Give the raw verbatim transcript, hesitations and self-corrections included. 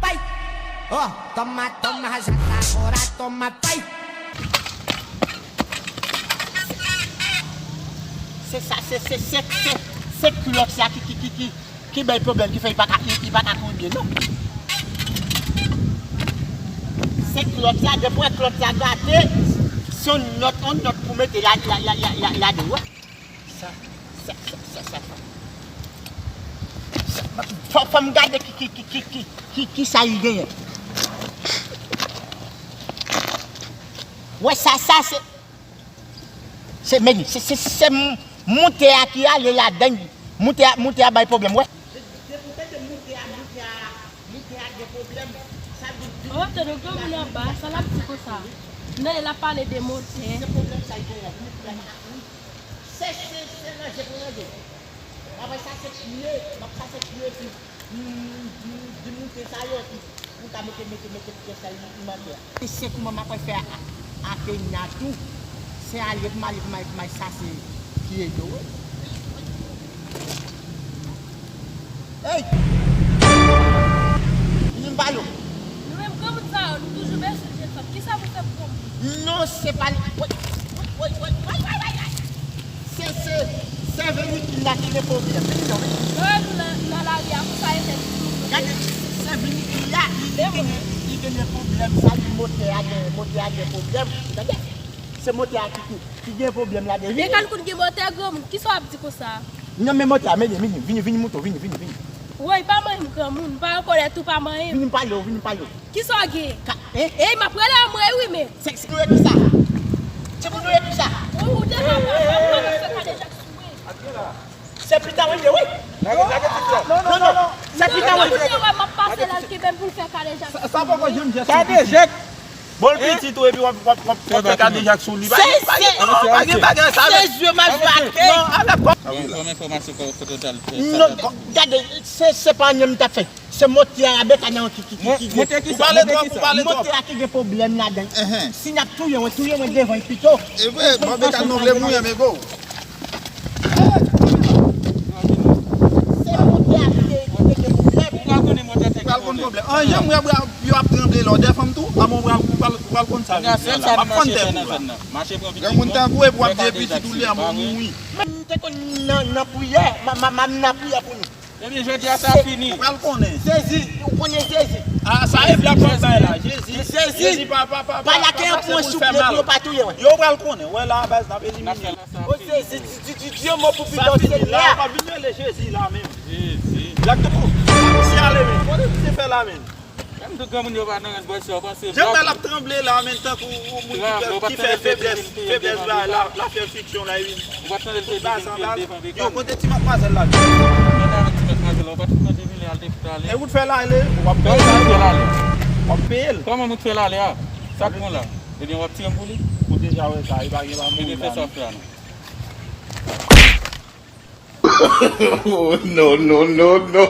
Pai! Oh, toma, toma, já tá agora, toma, pai! Se sa, se, se, se, se, se klòt sa ki, ki, ki, ki, ki bay pwoblèm, ki fè li pa ka, li, li pa ka kouri byen, non. Se klòt sa, depi w wè klòt sa gate, se yon nòt, yon nòt pou mete la, la, la, la, la, ladan, wè. Sa, sa, sa, sa, sa, sa. Sa, fò, fò m gade ki, ki, ki, ki, ki, ki, ki sa li genyen. Wè, sa, sa, se, se, men, se, se, se m-, motè a ki ale ladan li. Motè a, motè a bay pwoblèm, wè. Depi w tande motè a, motè a, motè a gen pwoblèm, sa vle di. Oh, tande granmoun anba, sa l ap di konsa? Nan, l ap pale de motè. Se pwoblèm sa l genyen, motè a. Se, se, se ranje pou ranje. Apre sa, se pye, m ap chase pye epi, mm, di, di moute sa yo epi pou ta mete, mete, mete pyès sa yo nan motè a. E se kouman m ap fè a, a Kenya tou. Se ale pou m ale pou m ale pou m al chase pye yo, wi. Ey! Vini m pale w. Nou menm granmoun sa yo, nou toujou bezwen jèn fanm. Kisa pou fè pou granmoun? Non, se pa li. Woy, woy, woy, woy, woy, woy, woy, woy. Se, se, se Venikil la ki gen pwoblèm. Vini non, vini. Yo wè nou nan, nan lari a, konsa yo fè nou. Gade, se Venikil la, li, li genyen, li genyen pwoblèm, sa li motè a genyen, motè a gen pwoblèm. Tande? Se motè a ki, ki, ki gen pwoblèm ladan. E Kalkoun gen motè granmoun, kisa w ap di konsa? Non, men motè a, men vini, vini, vini, mouton, vini, vini, vini. Woy, pa manyen m granmoun, m pa rekonèt ou, pa manyen m. Vini m pale w, vini m pale w. Kisa w gen? Ka, en? Ey, m ap rele anmwey wi, men. Se, se, nou e kisa? Se pou nou e kisa? Ou, ou deja pa, pa, pa fè kadejak sou mwen. Se pita mwen ye, wi. Lage, lage tit la. Non, non, non, non. Se pita mwen ye. Ou te wè m ap pase la, l kenbe m pou l fè kadejak sou mwen. Sa, sa poko janm jès. Kadejak. Bon, l pitit ou epi w ap, w ap, w ap, w ap fè kadejak sou li. Pa gen, pa gen, non, pa gen bagay sa. Se zye m ap jwe ak. Non, avèk kòb. Bon, bon enfòmasyon kote w t al fè sa. Non, gade, se, se pa anyen m t ap fè. Se motè a, Bèk a nan ki, ki, ki, ki gen. Motè kisa? Ou pale twòp, ou pale twòp. Motè a ki gen pwoblèm ladan. Si n ap touye mwen, touye mwen devan l pito. E vre, bon, Bèk a nan vle mouye, men go. Se motè a ki te, ki te gen pwoblèm. Ou pral konnen motè te gen pwoblèm. Ou pral konn pwoblèm. An, jan mwen, yo ap tranble lè w defann tou, an, mwen, ou pral, ou pral, ou pral konn sa. Kounye a, sèl sa nou mache fè nan zòn nan. Mache pran pitit nou. Granmoun tankou epi w ap di pitit ou li a mwen mouri. Men m te konn nan, nan priyè, m, m, m nan priyè pou nou. Ebyen, jodi a sa fini. Ou pral konnen. Jezi, ou konnen Jezi. A, sa e blag w ap bay la. Jezi, Jezi pa, pa, pa, pa, pa lage yon pwen sou pye pou yo pa touye mwen. Yo pral konnen. Wè la, baz, n ap elimine. O Jezi, di, di, di, di yon mo pou pitit ou, Senyè. Sa fini la, w ap vin rele Jezi la menm. Jezi. Blag tou. Si ale menm. Kote misye fè la menm? Menm tout granmoun yo pa nan rans bòs yo, panse. Jan l ap tranble la, menm tankou yon moun ki fè, ki fè feblès, feblès la, la, l ap fè fiksyon la, wi. Ou pa tande l te di vin pye l devan Bèk a? Yo, kote ti madmwazèl la? Mwen ta avèk ti madmwazèl la, ou pa t tande vin lè al te fout ale. E ou t fè l ale, w ap peye l. Kòman ou t fè l ale? W ap peye l. Kòman ou t fè l ale a? Sa k bon la? Ebyen, w ap tire m pou li? Ou deja wè sa, e pa gen pa mouri la. Ebyen, fè sa w fè a non. Oh, no, no, no, no.